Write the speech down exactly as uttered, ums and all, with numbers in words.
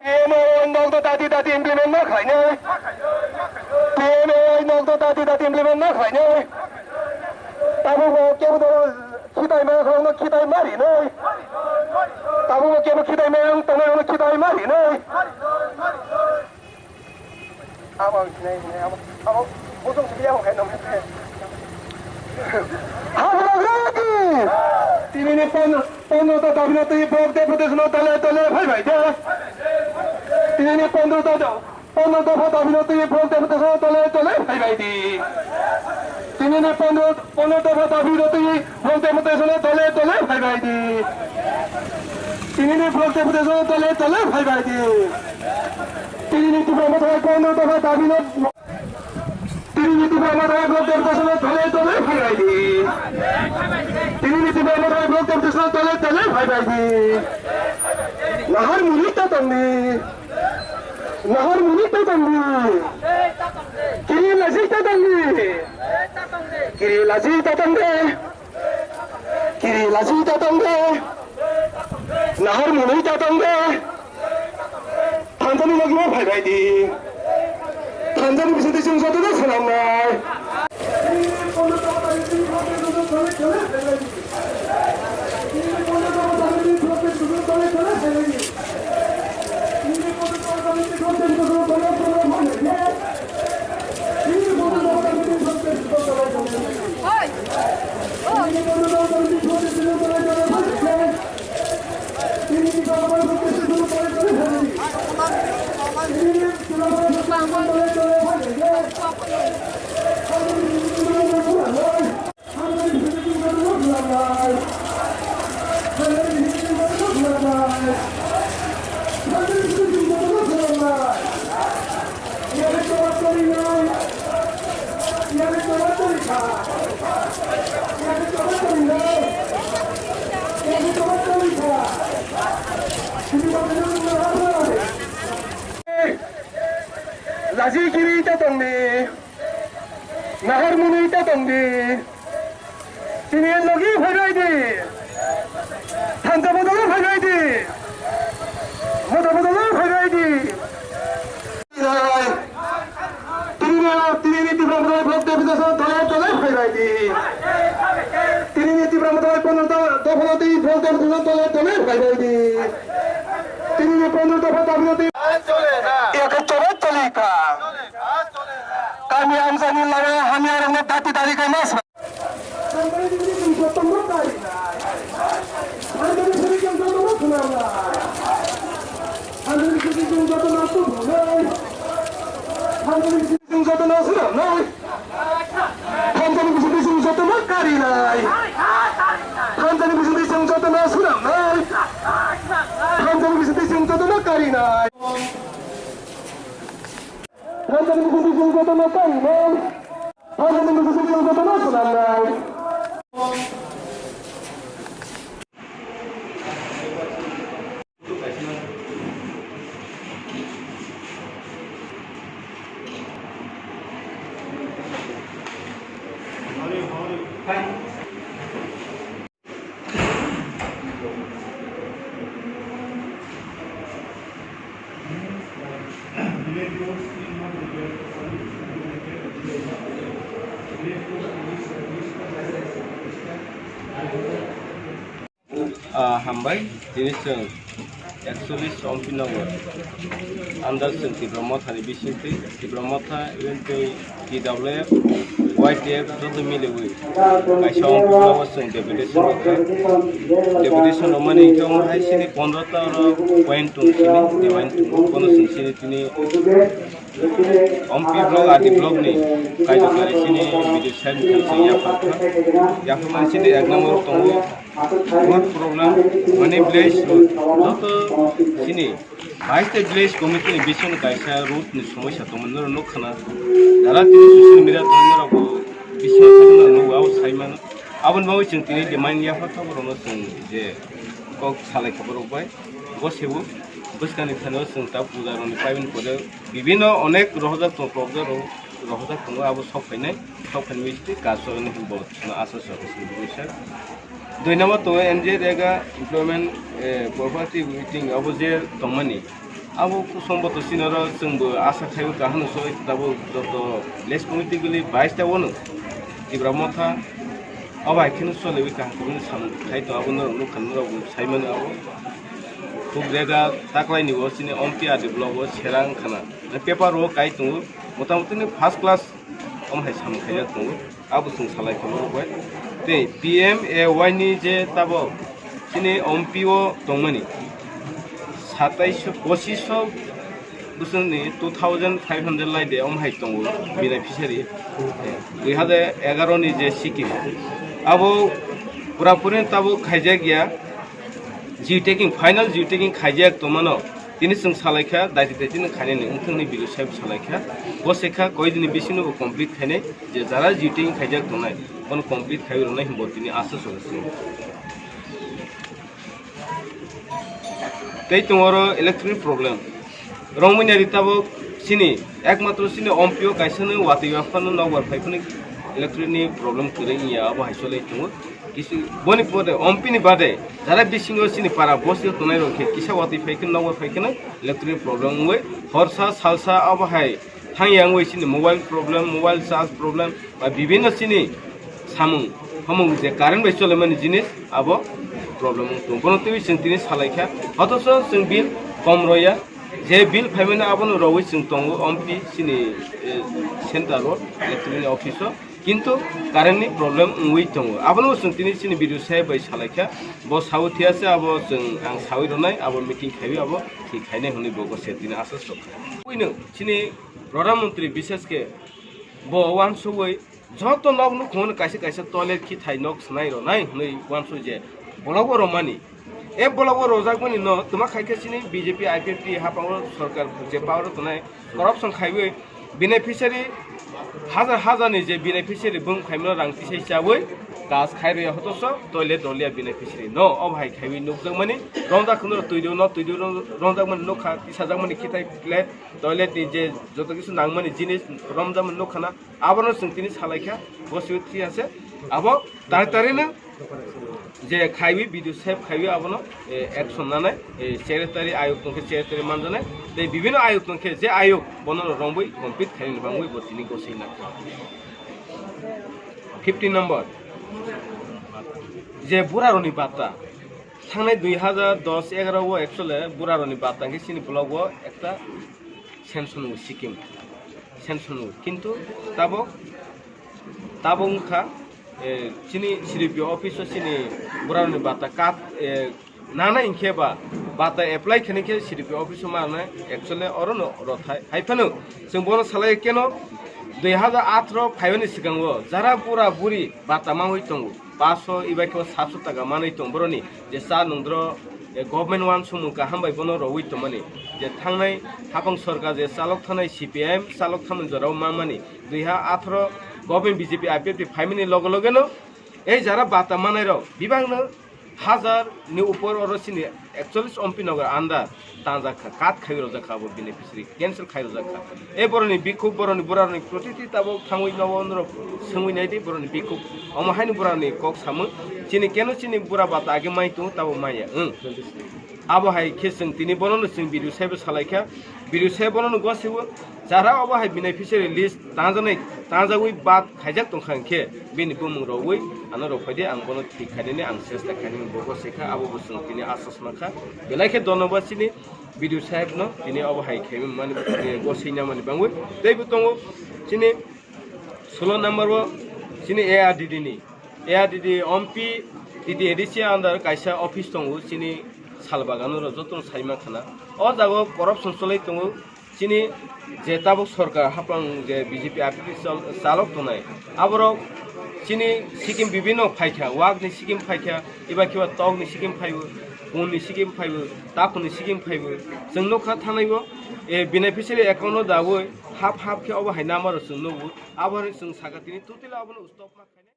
T M A nokno dati dati implement ma khlainai. T M A nokno dati dati implement ma khlainai. Tabukbo kebo khitai ma khorokno khitai ma rinai. Tabukbo kebo khitai ma wng tongnai rokno khitai ma rinai. Abo ang sinai, sinai, abo, abo bosong sibili abo khaino. Habugra ki! Tinini pon-, pondro ta dabino twi borok deputation o dole dole phai bai de. Tinini pondro ta, pondro dopha dabino twi borok deputation o dole dole phai bai di. Tinini pondro, pondro dopha dabino twi borok deputation o dole dole phai bai di. Tinini borok deputation o dole dole phai bai di. Tinini Tipra Motha pondro dopha dabino, tinini Tipra Motha block deputation o dole dole phai bai di. Tinini Tipra Motha block deputation o dole dole phai bai di. Nahar muni ta tongdi. Nahar muni ta tongdi. Kiri laji ta tongdi. Kiri laji ta tongdi. Kiri laji ta tongdi. Nahar muni ta tongdi. Thansa ni logi ma phai bai di. Thansa ni bising twi chwng joto no swnam nai. Laji kiri ta tongdi, nahar muni ta tongdi. Tini logi phaibai di. Thansa bodolo phaibai di. Motha bodolo phaibai di. Tini, tini ni Tipra Motha block deputation dole dole phaibai di. Tini ni Tipra Motha pondro dopha twi block deputation dole dole phaibai di. Tini ni pondro dopha dabi twi. Ek chole chalika. Kami amsani lama hamya rangna dati dari kamas. Jotono swnamnai. Thansa ni bising twi chwng jotono karinai. Thansa ni bising twi chwng jotono swnamnai. Thansa ni bising twi chwng jotono karinai. Thansa ni bising twi chwng jotono karinai. Thansa ni bising twi chwng jotono swnamnai. Ah, hambai, tini chwng ekchollish Ompi Nagar under chwng Tipra Motha ni bisingtwi, Tipra Motha, even tei T W F, Y T F joto miliwi kaisa Ompi Block o chwng deputation rwkha. Deputation rwmani hwnkhe omo hai sini pondro ta oro point tong sini, point tong bono chwng sini tini Ompi Block, R D Block ni kaijoknari chini B D O sir ni thani chwng yapharkha. Yapharmani chini ek number tongo road problem, mane village road. Joto chini bais ta village committee ni bisingni kaisa road ni somosya tongmani norok nukha na. Jara tini social media tongmani norok bo bising tongmani nugo, abo saimano. Aboni bagwi chwng tini demand yapharkha borokno chwng je kok salaikha borok bai. Bo sebo bwskangni thani o chwng ta puja rokni payment pore bibino onek rohorjak tongo, rohorjak tongo, abo sok phainai, sok phainai misti kaso hwnwi bo asa sok sini sir. Dui number tongo N G N rega employment, eh, property meeting abo je tongmani. Abo kusomboto sinaro chwngbo asa khaiwi kaham soi tabuk joto village committee bili bais ta wano Tipra Motha abo hai kheno choliwi kaham kwbangni samung khai tongo, abo norok nukha, norok bo saimano abo. Khuk rega taklaini bo chini Ompi R D block o sera wngkhana. Paper o kai tongo, motamoti ni first class om hai samung khaijak tongo. Abo chwng salai kha borok bai. Tei P M A Y ni je tabok chini Ompi o tongmani satais pochis bwswkni two thousand five hundred lai de om hai tongo beneficiary. Dui hazar egaro ni je scheme abo pura puri tabok khaijak ya. Geotagging, final geotagging khaijak tongmano tini chwng salai kha, daiti daiti no khainani wngthang ni video save salai kha. Bo se kha koi dini bisingo bo complete khainai, je jara geotagging khaijak tongnai bono complete khaiwi rwnai hinbo tini asa song se. Tei tongo oro electric problem. Rongmani ri tabok chini ekmatro chini Ompi o kaisa no watwi yaphano nokbar phai phano electric ni problem kwrwi wngya, abo hai cholai tongo. Kisi boni pore Ompi ni bade jara bisingo chini para bosi tongnai rok khe kisa watwi phai khe nokbar phai kheno electric problem wngwi horsa salsa abo hai thang yang wngwi chini mobile problem, mobile charge problem, ba bibinno chini samung hamung je current bai cholemani jinis abo problem wng tongo. Bono twiwi chwng tini salai kha, othocho chwng bill kom roya, je bill phaimani abono rogwi chwng tongo Ompi chini, eh, center o, electric ni office o, kintu current ni problem wngwi tongo. Abono chwng tini chini video save bai salai kha, bo sawi thiya se abo chwng ang sawi rwnai, abo meeting khaiwi abo thik khainai hwnwi bo se tini asa sok kha. Uino chini Pradhan Mantri bishesh khe bo wansugwi joto nok nukhungno kaisa kaisa toilet khithai nok swnai rwnai hwnwi wansuk je block o romani. E block o rojakmani no twma khai khe chini B J P I P F T hapango sorkar je power o tongnai corruption khaiwi beneficiary hajar hajar ni je beneficiary bung phaimano rang tisai chawi kaj khai rwya hotoso toilet rolia beneficiary no obo hai khaiwi nukjakmani romjak khwno twi do no twi do romjakmani nukha tisajakmani khithai plate toilet ni je joto kisu nangmani jinis romjakmani nukha na. Abono chwng tini salai kha, bo siwi thwi ase. Abo tari tari no je khaiwi video save khaiwi abono, eh, action nanai, eh, secretary ayuk tongkhe secretary manjanai, tei bibino ayuk tongkhe je ayuk bono rongwi compete khainani bangwi bo tini gosai nangkha. Fifteen number, je buraroni bata. Thangnai dui hazar dos egaro o actually buraroni bata khe chini block o ekta sanction o scheme, sanction o, kintu tabok, tabok wngkha, eh, chini C D P O office o chini buraroni bata kat, eh, nana hinkhe ba bata apply khaini khe C D P O office o mana actually oro no rothai. Hai phano chwng bono salai keno dui hazar atharo phaiyani swkango jara bura buri bata mangwi tongo, paso eba khe satso taka manwi tong boroni je cha nungdro, eh, government wansukmung kaham bai bono rogwi tongmani, je thangnai hapang sorkar je chalok thanai C P I M chalok thanai jorao mangmani, dui ha atharo government B J P I P F T phaimani loge loge no ei jara bata manai rok bibangno hajar ni upor oro chini ekchollis M P nogo under tangjak kha, kat khaiwi rojak kha abo beneficiary, cancel khai rojak kha. E boroni bikhuk, boroni buraroni protiti tabok thangwi nogo norok swngwi naidi boroni bikhuk. Omo haini buraroni kok samung, chini keno chini bura bata age mai tongo, tabok maya wng. Abo hai khe chwng tini bonono chwng video saibo salai kha, video sai bonono gosiwo jara obo hai beneficiary list tangjaknai, tangjagwi bad khaijak tongkha hinkhe bini bumung rogwi ano rok phaidi ang bono thik khainani ang chesta khainani bo gosai kha, abo bo chwng tini asa sma kha. Belai khe dhonnobad chini B D O saheb no tini obo hai khaimani, eh, gosai namani bangwi. Tei bo tongo chini solo number o chini A R D D ni, A R D D M P T T A D C under kaisa office tongo chini Salbagano rok jotono saima khana. O jaga o corruption cholai tongo. Chini je tabuk sorkar hapang je B J P I P F T chal-, chalok tongnai, aborok chini sikim bibino phaikha, wakni sikim phaikha, eba khiba tokni sikim phaibo, punni sikim phaibo, takhuni sikim phaibo. Chwng nukha thanaibo, e, beneficiary account-o dawi hap hap khe obo hai number-o chwng nugo. Abo hai chwng sakha tini totally abono stop ma khainai.